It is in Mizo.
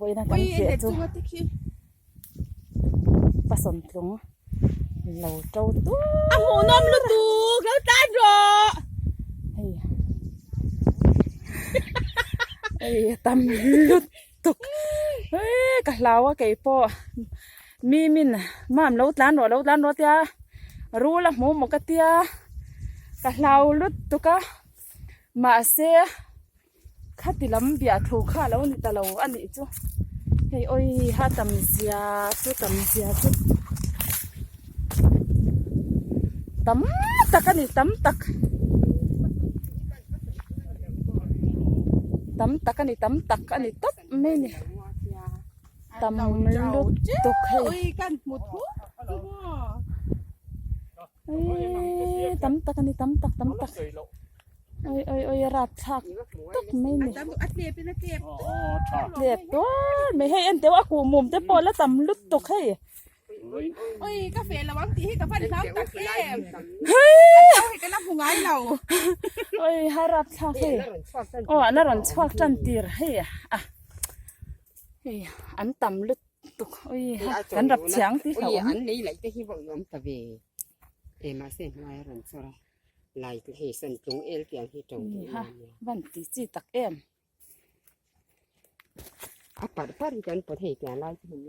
Vawiina kan tleh chu pasawntlung lo to tur a hmuhnawm lutuk lo tan rawh hei hei a tam lutuk hei ka hlau a keipawh mi min mam lo tlan rawh lo tlan rawh tia rul a hmu maw ka tia ka hlau lutuk a mahse. Khati lam biah thu kha a lo ni ta lo a nih chu hei awi ha tam zia chu tam zia chu tam tak a ni tam tak tam tak a ni tam tak a ni tawp mai a ni tam lutuk hei eee tam tak a ni tam tak tam tak. Oi oi oi a rap thlak tak mai ni. A tlep in a tlep tlep tuar mai hei en teuh a kuh mum te pawh la tam lutuk hei. Oi ka fe lo ang tih hi ka van hlau tak em. Hei. A hi ka la hmu ngai lo. Oi ha rap thlak hei. Aw a la rawn chhuak tan tir hei a. Hei an tam lutuk oi ha kan rap chhiang tih hlauh awm. An lei laih te hi vawih awm ta ve. E mahse hnuai a rawn chawr a. Lai te hei san tlung el tiang hi to duh ha van ti chi tak em a par par hi kan pawt hei tiang lai te hi.